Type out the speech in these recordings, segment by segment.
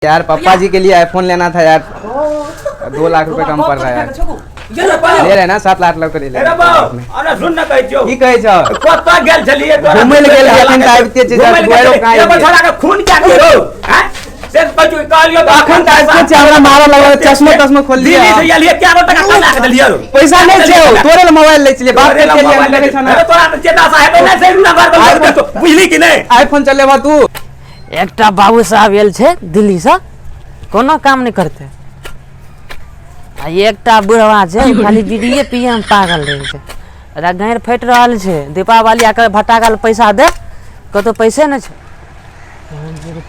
यार पापा जी के लिए आईफोन लेना था यार, 2 लाख रुपए कम पड़ रहा है यार। ले रहे ना, 7 लाख रुपए ले अरे बाबू, अरे सुन न, कहै छियौ। की कहै छौ? कतऽ गेल छलियै तोरा? घुमै लए गेल रहियै, एखन तऽ आबिते छै, घुमै लए गेल दुआरो छलियै। कहाँ एगो एलियै? छोड़ा के खून क्या करो हैं से कहै छियौ, कहलियौ तऽ। एखन तऽ आबिते छै, हमरा मारऽ लगल, चश्मा तश्मा खोल लिअ। दिल्ली से एलियै, क्या टका कमा के देलियै? पैसा नहि छै हौ, तोरे लए मोबाइल लै छलियै, बात करि के लिए लगै छौ ना। अरे तोरा तऽ चेता साहेब नहि छै ना घर पर, बुझली कि नहि? आईफोन चलेबा तू? एकटा बाबू साहब आयल छै दिल्लीसँ, कोनो काम नहि करतै। आ एकटा बुढ़वा छै, खाली बीड़िए पिए मे पागल रहै छै। ओकरा गाँड़ि फाटि रहल छै। दीपावली आकर भट्टा पैसा दे, कतौ पैसे नहि छै।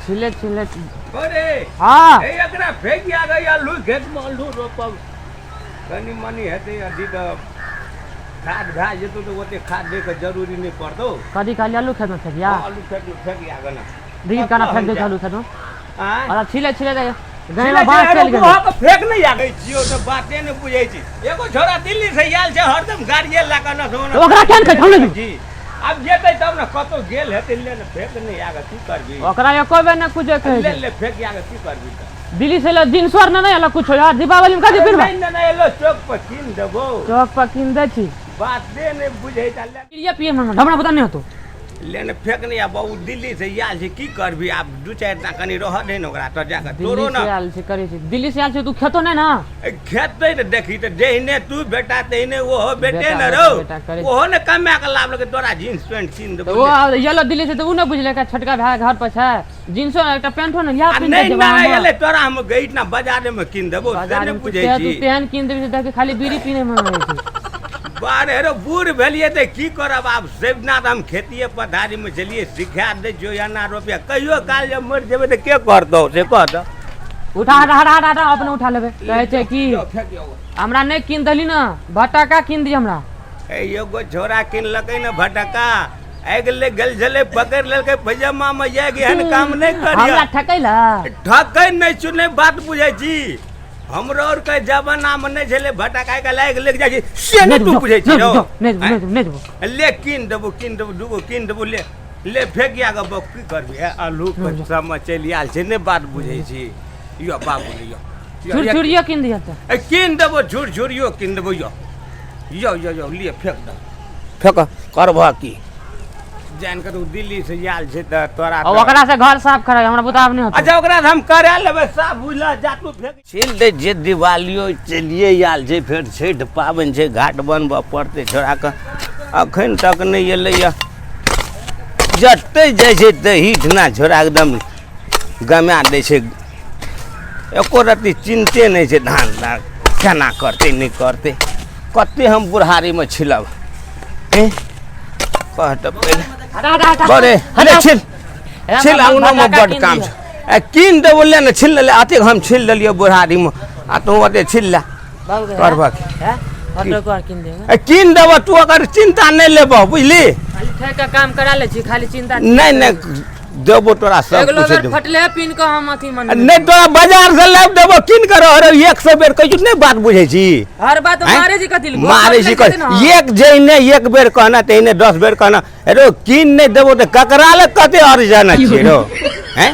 छिले छिले। अरे। हँ। ए, एकरा फेंक आ गई आलू खेत में, आलू रोपब, कनि मनि हेतै अथी तऽ खाद भए जेतौ तऽ ओते खाद दै के जरूरी नहि पड़तौ। कथी कहलियै? आलू खेतमे फेकिया? आलू खेत में फेंक आ गना। देखी केना फेंक दै छै आलू खेतमे। आँय? अच्छा, छिले छिले दे, गाँव बाँस चलि गेलै। के फेंक नहि आगै छियौ तऽ बाते नहि बुझै छी। एगो छोरा दिल्ली से आयल छै, हरदम गाड़िए लए कऽ न। तऽ ओकरा केहन कहै छै? हम नहि जी आब जेतै तब ने, कतौ गेल हेतै। ले ने, फेंक नहि आगे, की करबी? ओकरा एको बेर नहि कुछो कहै ले छै। ले, फेंक आगे, की करबी तऽ? दिल्ली से एलो, जींसो आर नहि एलो कुछो यार। दीपावली में कथी फिरबा? नहि नहि नहि एलो, चौक पर कीन देबो। चौक पर कीन दै छी। बाते नहि बुझै छै ले। पिए पिए में हमरा पता नहि होतो। ले ने, फेंक नहि आ बाबू, दिल्ली से आयल छै, की करबी? आब दू चारि टा कनि रह दे ने ओकरा तऽ जाकऽ तोरो दिल्ली ने से आयल छै, करै छै, दिल्ली से आयल छै, तू खेतो नहि ने? ए, खेतै तऽ देखी तऽ, जहिने तू बेटा तहिने ओहो बेटे बेटा, ने बेटा, रौ। बेटा करै छै। ओहो ने कमा कऽ लाबलकै, तोरा जींस पैंट कीन तऽ देबो। ओ एलो दिल्ली से तऽ ओ नहि बुझलकै, छोटका भाय घर पर छै, जींसो एकटा पेंटो नहि लिया। आ पिन्ह नहि के नहि जेबा। एलै, तोरा हम गई ना बाजारे में कीन देबो से। बाजार नहि में तू बुझै तेहन- तू छी। तेहन कीन देबही से देख, खाली बीड़ी पीने मन रहै छै। बारे रे, बूढ़ भेलियै तऽ की करब आब? सेबना तऽ हम खेतिए पथारीमे छलियै, सिखा दै छियौ एना रोपिया। कहियो काल जब मरि जेबै तऽ के करतौ से कह तऽ। उठा, हटा हटा हटा हटा, अपने उठा लेबै। कहै छै कि हमरा नहि कीन देली ने, भटका कीन दी हमरा। ए, एगो छोरा किनलकै ने भटका, आगि ले गेल छलै, पकड़ि लेलकै पैजामामे, आगि एहन काम नहि हमरा करिय। ठकै ला? ठकै नहि छु, नहि बात बुझै छी। हमरो आरके जमानामे नहि छलै भटका के लागि लागि जाइ छै से नहि तू बुझै छी रौ। नहि देबो, नहि देबो, नहि देबो। ले, कीन देबो, कीन देबो, दूगो कीन देबो। ले ले, फेकिया के बक, की करबी? हे, आलू के समय चलि आयल छै, नहि बात बुझै छी। यो बाबू, ले यो। यो, छुरछुरियो कीन दिअ तऽ। ए, कीन देबो, झुरझुरियो कीन देबो। यो यो यो यो, लिए, फेंक दे, फेंक। करबह की? जान के तू दिल्ली से आयल छै तऽ तोरा आ ओकरा से घर साफ कराय, हमरा बुताब नहि होतै। अच्छा, ओकरा से हम करा लेबै साफ, बुझल? जा तू फेंक, छील दे। जे दिवालियो चलिए आयल छै, फेर छठि पाबनि छै, घाट बनबऽ पड़तै। छोड़ाके अखन तक नहि एलैया। जते जाइ छै तही ठिना छोड़ा एकदम गमा दै छै, एको रत्ती चिन्ते नहि छै। धान तान केना करतै, नहि करतै? कते हम बुढ़ारीमे छिलब? ए, कह तऽ पहिले। हटा हटा हटा। बड़े ले, छिल छिल, अङ्गनामे भटका बड्ड कीन काम दिअ। छै। ए, कीन देबो, ले ने, छिल ले। अतेक हम छिल लेलियै बुढ़ारीमे आ तू ओते छिल ले। बाबू के करबह की? है ऑटो को कीन देंगे। ए, कीन देबो, तू ओकर चिन्ता नहि लेबह, बुझली? खाली ठेक के काम करा ले छी, खाली चिंता। नहि नहि, देबो तोरा सब अगलो कुछ बेर देबो। फटले पिन के हम अथी मन। नहि, तोरा बाजार से लाबि देबो, कीन कर रह। 100 बेर कहै छी, नहि बात बुझै छी। हर बात आँय? मारे छी कथी ले? मारे छी गोर कथी? लगतै ने। एक जैने एक बेर कहना, तेहने 10 बेर कहना। रो कीन नहि देबो तऽ ककरा लग कते अर्जन छियै रो? हैं,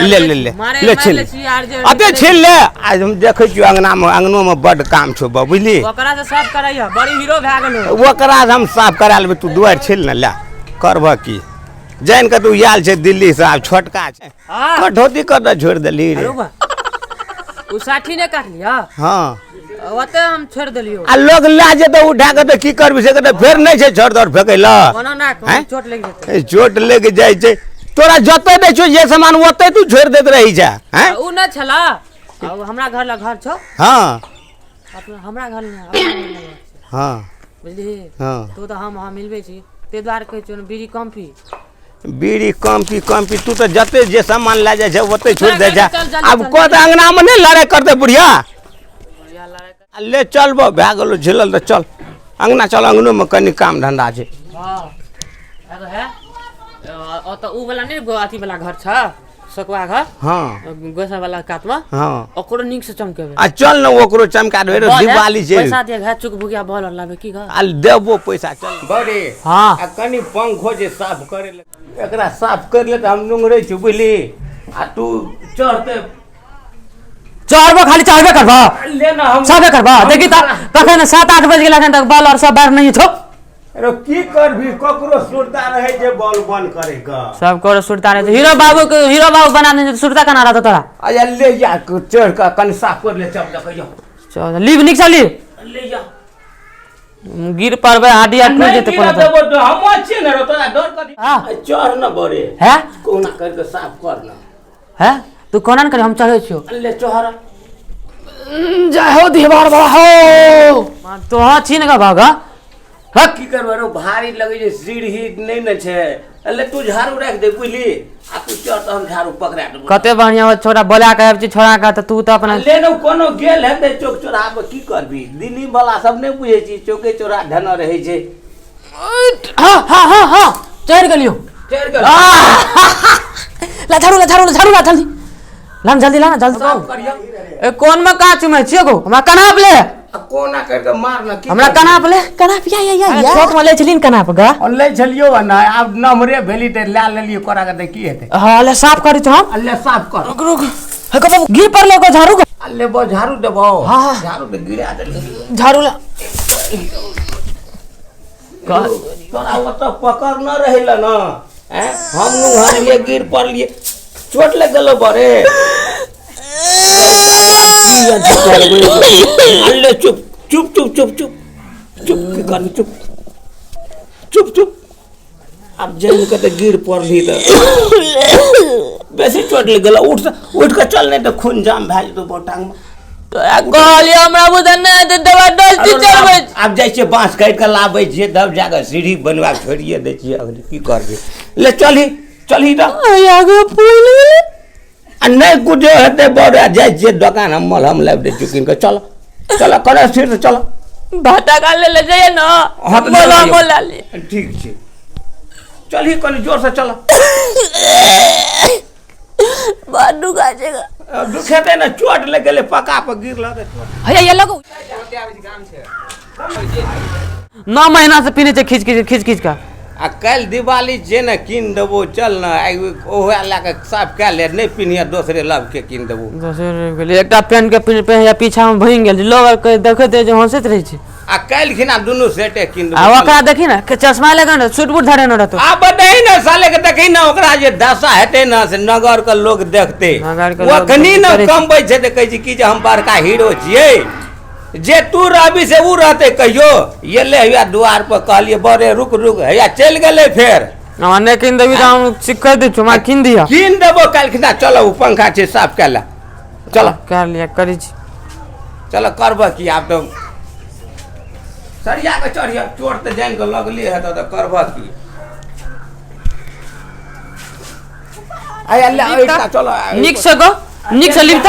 ले ले ले। मारे ले मारि छिल लै छी आर जे। अते छिल ले। आज हम देखै छियौ अंगनामे, अंगनोमे बड्ड काम छौ बा, बुझली? ओकरा से सब करैया, बड़ी हीरो भए गेलो। ओकरा से हम साफ करा लेबै, तू दुआरि छिल ने। ले, करबह की? जानि कऽ तू आयल छै दिल्ली से, आब छोटका छै। हाँ। कठौती कतऽ छोड़ि देलही रे? अरे बा, उ 60 नहि काटलिया? हँ। ओते हम छोड़ि देलियो। आ लोग लए जेतौ उठा कऽ तऽ की करबी? से कहतै फेर नहि छै छड़ दर फेकै लए। कोनो ना आँय? चोट लागि जेतै। ए, चोट लागि जाइ छै। तोरा जतऽ दै छौ जे सामान, ओतै तू छोड़ि दैत रहै छै, हैं? उ नहि छला, आ उ हमरा घर लग घर छौ। अपना हमरा घर नहि, अपना घर लग घर छौ। बुझलिही? हँ। तू तऽ हम अहाँ मिलबै छी, ताहि दुआरे कहै छियौ ने, बीड़ी कम पी। बीड़ी कम पी, कम पी। तू तऽ जते जे सामान लए जाइ छै ओतै छोड़ि दै छै। चल, चल, आब चल, कह तऽ अंगनामे नहि लड़ाइ करतै बुढ़िया? बुढ़िया लड़ाइ आ ले चलबो, भए गेलो झिलल तऽ चल अंगना चल, अंगनोमे कनि काम धन्धा छै। हँ, एगो है ओतऽ, उ वाला नहि, अथी वाला घर छ, सकुआ घर। गोसा वाला कातमे। ओकरो नीक से चमकेबै। आ चल ने, ओकरो चमका देबै रे, बॉल है, दिवाली छै। पैसा दे घर, चुक भुगिया बॉल आर लाबे की घर। आ देबो पैसा, चल बड़े। आ कनि पंखो जे साफ करे ले, एकरा साफ कर ले तऽ हम नुंगरै छी, बुझली? आ तू चढ़ते। चढ़बो खाली चढ़बे करबो। ले ना हम सबे करबो। देखी त कखन 7-8 बज गेल, अखन तक बॉल और सब बार नहीं छौ। अरे की करबी, ककरो सुरता रहे जे बॉल बंद करे के, सब करो सुरता रहे। हीरो बाबू के हीरो बाबू बना दे, सुरता कना रहतो तोरा? अरे ले जा चढ़ के कन साफ कर ले, चल देखियो। चल लीव निक चली ले जा, गिर पड़बे हाडी आर टूट जेते। कोनो देबो तो हम छिए ने रो, तोरा डर कथी? हां चढ़ न बरे हैं, कोना कर के साफ कर न। हैं तू कोना न कर, हम चढ़ै छियो। ले चढ़ जय हो दीवार बड़ा हो तो छी ने भागा। की करबै रो, भारी लगै छै, सीढ़ी नहि ने छै। ले तू झाड़ू राखि दे बुझली, आ तू चढ़ त हम झाड़ू पकड़ा देबो। कते बढ़िया हो छोरा बोला के आबि छी छोरा के, त तू त अपना ले न कोनो गेल हेतै चौक चौराहा पर, की करबी? दिल्ली वाला सब नहि बुझै छी, चौके चौराहा धन रहै छै। हां हां हां हां चढ़ गेलियो, चढ़ गेल। ला झाड़ू, ला झाड़ू, ला झाड़ू, ला जल्दी ला, जल्दी ला जल्दी। साफ करियो। ए कोन में का चुमै छियो गो? हमरा कना पे ले, कोना कर के मार न, हमरा कना पे ले, कना पे या या या छोट में ले छलिन कना पे गा ले छलियो ना, आब नमरे भेली त ला लेलियो कोरा के, त की हेतै? हां ले साफ करी त हम। ले साफ कर। रुक रुक, हे गो बाबू गिर पड़लो गो झाड़ू गो। ले बो झाड़ू देबो। हां झाड़ू ते गिरा देली, झाड़ू ला। तोरा ओत पकड़ न रहल न, हैं हम नु हरिए गिर पड़लिए, चोट लग गेलो बरे। अल्ले चुप चुप चुप चुप चुप चुप, की करबी? चुप चुप चुप। अब जम के त गिर पड़ली त बेसी चोट लग गेलो। उठ उठ के चल, नहीं त खून जाम भए जेतौ टांग में। कहलियै हमरा बुझल नहि हेतै दवा दस्ती चढ़बै। आब जाइ छियै बाँस काटि के लाबै छियै, तब जाके सीढ़ी बनवा के छोड़िए दै छियै। अगली की करबै? ले चलही चलही त आगो फूल गेलै। आ नहि कुछो हेतै बड़, जाइ छियै दोकान, हम मलहम लाबि दै छियै कीन के। चल चल कर स्थिर से चल, भाटा खा ले ले जाइए ना, हाँ तो मलहम ला ले। ठीक छै, चलही कनि जोर से चल। बड़ दुखा छै दुखेतै ने, चोट लागि गेलै, पक्का पर गिरल तऽ चोट। हैया ये लगो 9 महीना से पीने छै खींच खींच खींच खींच के। आ काल्हि दिवाली जे ने कीन देबो, चल ने आइ ओहो लए कऽ साफ कए ले, नहि पिन्हिए दोसरे लव के कीन देबो। दोसरे एकटा पेन के पेन या पीछा में भंगि गेल, लोग आर के देखैत रहै छै, हँसैत रहै छै। आ काल्हि खिना दुनू सेटे कीन देबो। आ ओकरा देखी ने के चश्मा लगा ने सूट बूट धरे न रहतो। आ बताही ने साले के, देखी ने ओकरा जे दशा हेतै ने से नगर के लोग देखते, ओखनी ने कमबै छै तऽ कहै छै कि जे हम बड़का हीरो छियै। जे तू रहबी से उ रहते कहियो। ये ले हैया दुआर पर कहलिए बड़े रुक रुक, हैया चलि गेलै फेर। हमरा नहि कीन देबी तऽ हम सिखै दै छियौ, हमरा कीन दिअ। कीन देबो काल्हि खिना, चलो ओ पंखा छै साफ कए ले, चलो कए लिअ करै छी। चलो करबह की, आब तऽ सरिया के चढ़िया, चोट तऽ जानि कऽ लगले हेतौ तऽ करबह की? चलो नीक से गो, नीक से लिप त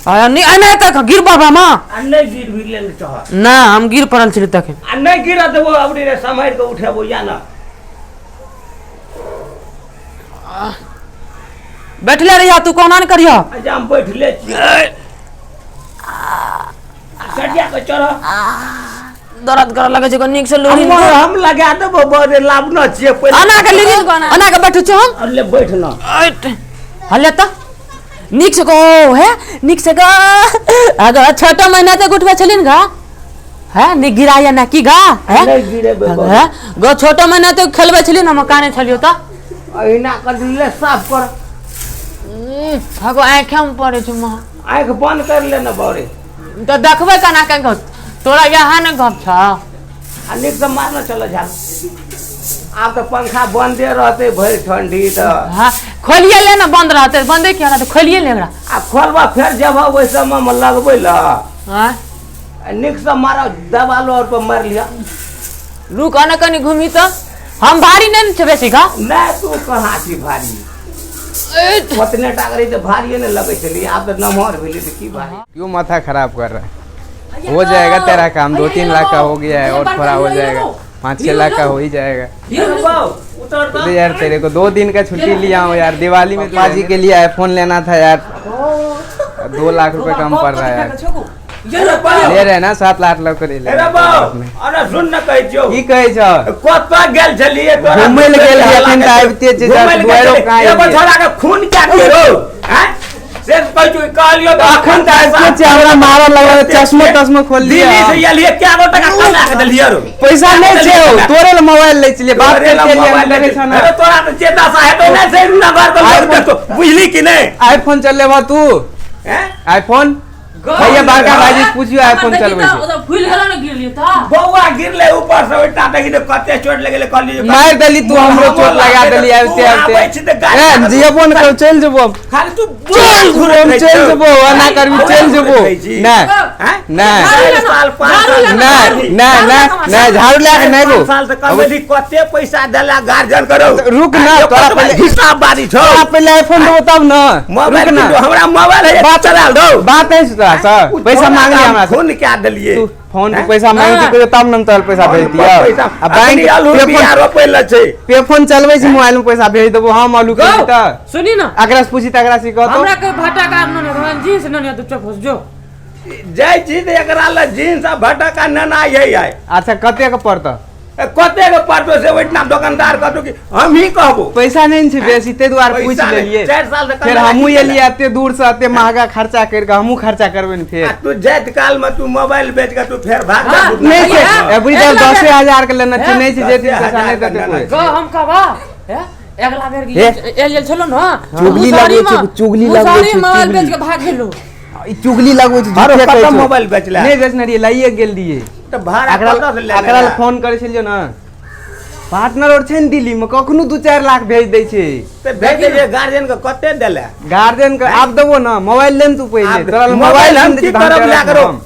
आ नहीं नहीं तक गिर बाबा मां। आ नहीं गिर भी ले चढ़ ना, हम गिर पड़ल छी तखन। आ नहीं गिर देबो अबरी रे, सम्हारि के उठेबो या ना। बैठले रहिया तू, कोना न करिया। अच्छा हम बैठले छियै, सरिया के चढ़। दर्द करे लगे छै, नीक से लोरी हम लगा देबो बड़े लाभ न छियै पहिले। अना के लिरी, अना के बैठु छौ हम। अरे बैठ न, हले त नीक से गो है, नीक से गो। अगर 6 महीना तक उठबै छलिन गा, है नी गिराया ना की गा, है नहीं गिरेबे है गो। 6 महीना तक खेलबै छलिन हम, काने छलियो त अहिना कर ले साफ कर। हगो आँख में पड़े छै मां, आँख बंद कर ले न बौरे, त देखबै केना के तोरा यहाँ न गप छ। आ नीक से मारना चल झाड़ू। आब तऽ पंखा बंदे रहते भरि ठंडी तऽ। हां खोलिए ले ना, बंद रहते, बंदे किया रहते, खोलिए ले एकरा। आ खोलबा फेर जब ओहि समय में लगबै ल। हां नीक से मारा देवालो और पर मारि लिया। रुक अने कनी घूमी तऽ, हम भारी नहि ने छै बेसी का। नहि तू कहाँ छी भारी, ओतने टा करी तऽ भारिये ने लगै छली, आब तऽ नमहर भेली तऽ की भारी। क्यों माथा खराब कर रहा है? हो जाएगा तेरा काम, 2-3 लाख का हो गया है और थोड़ा हो जाएगा, 5-6 लाख का हो ही जाएगा। तो यार तेरे को 2 दिन का छुट्टी लिया हूँ यार, दिवाली में पाजी के लिए आईफोन लेना था यार, 2 लाख रुपए कम पड़ रहा है यार। ले रहे ना 7 लाख लग कर ले। अरे सुन न कहै छियौ। की कहै छौ? कतऽ गेल छलियै तोरा? घुमै लए गेल रहियै, अखन तऽ आबिते छै, घुमै लए गेल दुआरो छलियै। कहाँ एगो एलियै? छोड़ा के खून क्या के रौ? आँय? से कहै छी कहलियो तऽ अखन तऽ आबिते छियै, हमरा मारऽ लगल, चश्मो तश्मो खोल लिअ। दिल्ली से एलियै कै गो टका कमा के देलियै रो पैसा नहि छै हौ, तोरे लए मोबाइल लै छलियै, बात तोरे लए करिते एलियै, मोबाइल देखै लै छह ने। अरे तोरा तऽ जे दशा हेतौ ने से नगर के लोग देखतो, बुझली कि नहि? आईफोन चलेबह तू? हैं? आईफोन भैया बड़का भाईजी से पूछियो आईफोन चलबै छै। ओतऽ फूलि गेलो ने, गिरलियो तऽ बौआ गिरले ऊपर से ओहिटा देखी तऽ कते चोट लगेले, कहलियै जे मारि देली तू, हमरो चोट लगा देली आबिते तू आबै आबिते। छी तऽ गाड़ी ए जियबो ने करू, चलि जेबो। खाली तू चलि घुरैत हम रहै चलि छौ। जेबो, एना करबी चलि जेबो। घुरैत रहै छी। नहि हैं? नहि। चारि साल, पाँच साल, नहि नहि नहि नहि, झाड़ू लए के नहि पाँच गो। साल से कमेली, कते पैसा देला गार्जियन करो। रुक ना, तोरा पहिले हिसाब बारी छौ। तोरा पहिले आईफोन देबो तब न। मोबाइल रुक ना। किन दो, हमरा मोबाइल है बात चला दो। बात है तोरा से पैसा मांगली हमरा से। फोन क्या देलिए? तू फोन पे हैं? पैसा मांगे हाँ। छी तब न हम तोरा पैसा भेज दियौ। पैसा आ बैंक आलू पे बिया फोन रोपै ल छै। पे फोन चलबै छी, मोबाइल में पैसा भेज देबो हम। आलू के गौ तऽ सुनी ना, एकरा से पूछी तऽ एकरा से कहतो। हमरा के भाटा का न न जींस न न, तू चुप हो जो। जाइ छी तऽ एकरा ल जींस आ भटका नेना यही आय। अच्छा, कते के पड़तौ? ए, कते के पड़तो से ओहिठिना दोकानदार कहतो कि हम ही कहबो। पैसा नहि ने छै बेसी, ताहि दुआरे पूछि पैसा नहि, लेलियै। 4 साल से फेर कमेला हमहूँ की एलियै एते दूर से, एते महगा खर्चा करि कऽ हमहूँ खर्चा करबै ने फेर। आ तू जाइत काल में तू मोबाइल बेच के तू फेर भाग हाँ, जा। नहि छै भैया, एबरी एक तऽ लाख 10,000 के लेने छै, हैं? नहि छै जे 10,000 पैसा नहि के देतै लेने कोइ। छै। गौ हम कहबा हे, अगला बेर हे। एल छलो न। चुगली लगबै छै, चुगली लगबै छै, मोबाइल चुगली। बेच के भाग गेलो। ई चुगली लगबै छै, आरो झूठे कहै कतऽ छौ। मोबाइल बेचला? नहि बेचने रहियै, लाइए गेल रहियै। तऽ भाड़ा एकरा कतऽ से लेने एकरा लए रहे? फोन करै छलियै ने, पार्टनर और छै ने दिल्ली मे, कखनो 2-4 लाख भेज दै छै। तऽ भेज देलियै, गार्जियन के कते देले? गार्जियन के आब देबो ने, मोबाइल ले ने तू पहिले। आब तोरा लए मोबाइल हम कीन दै की छी, धान करब करब लए करो? हम।